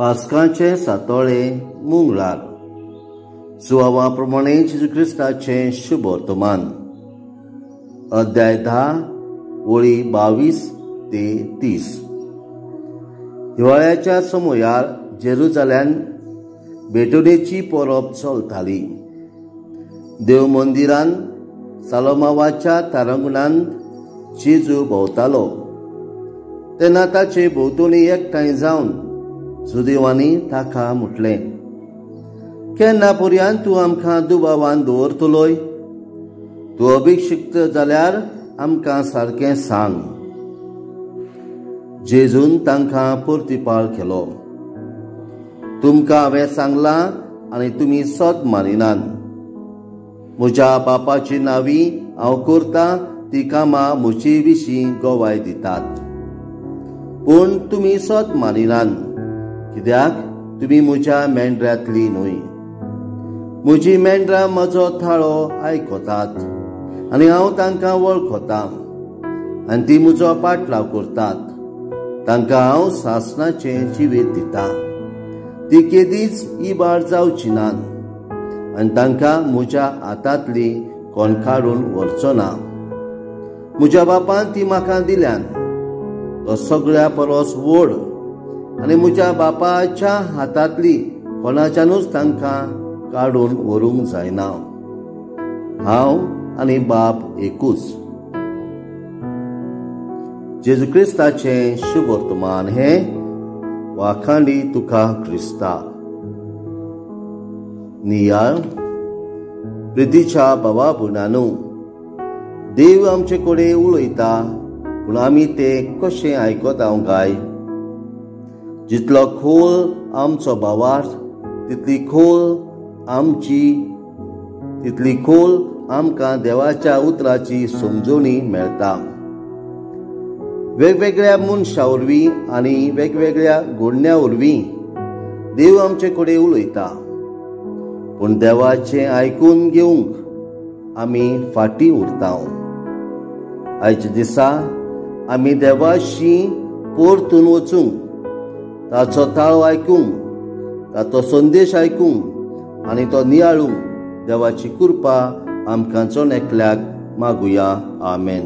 पास्काचें सातोळें मुंगळार. सुवावा प्रमाणे जेजू क्रिस्ताचें शुभवर्तमान, अध्याय 10 ओळी 22 ते 30. हिवाळ्याच्या समयार जेरुजाल्यान भेटवणेची परब चलताली. देव मंदिरान सालोमावाच्या तारांगणांत जेजू भोंवतालो तेन्ना ताचे भोंवतणी एकठांय जावन जुदेवांनी ताका म्हटलें, केन्ना पर्यंत तूं आमकां दुबावान दवरतलोय? तूं अभिषिक्त जाल्यार आमकां सारकें सांग. जेजून तांकां प्रतिपाळ केलो, तुमकां हांवें सांगलां आनी तुमी सत मानिनात. म्हज्या बापाची नांवी हांव करतां ती कामां म्हजे विशीं गवाय दितात, पूण तुमी सत मानिनात, कित्याक तुमी म्हज्या मेंढरांतली न्हय. म्हजी मेंढरां म्हजो थाळो आयकतात आनी हांव तांकां वळखतां आनी ती म्हजो पाटलाव करतात. तांकां हांव सासणाचें जिवीत दितां, ती केदीच इबाड जावची नात आनी तांकां म्हज्या हातांतली कोण काडून व्हरचो ना. म्हज्या बापान ती म्हाका दिल्यान, तो सगळ्या परस व्हड, आनी म्हज्या बापाच्या हातांतली कोणाच्यानूच तांकां काडून व्हरूंक जायना. हांव आनी बाप एकूच. जेजू क्रिस्ताचें शुभवर्तमान हें. वाखांडी तुका क्रिस्ता. नियाळ. प्रितीच्या बाबा भयणांनो, देव आमचे कडेन उलयता, पूण आमी तें कशें आयकता काय? जितलो खोल आमचो भावार्थ तितली खोल आमकां देवाच्या उतराची समजवणी मेळटा. वेगवेगळ्या मनशां वरवीं आनी वेगवेगळ्या घडण्यां वरवीं देव आमचे कडेन उलयता, पूण देवाचें आयकून घेवंक आमी फाटीं उरता. आयच्या दिसा आमी देवाशी परतून वचूंक, ताचो ताळो आयकूंक, ताचो संदेश आयकूंक आनी तो नियाळूंक देवाची कृपा आमकां जण एकल्याक मागुया. आमेन.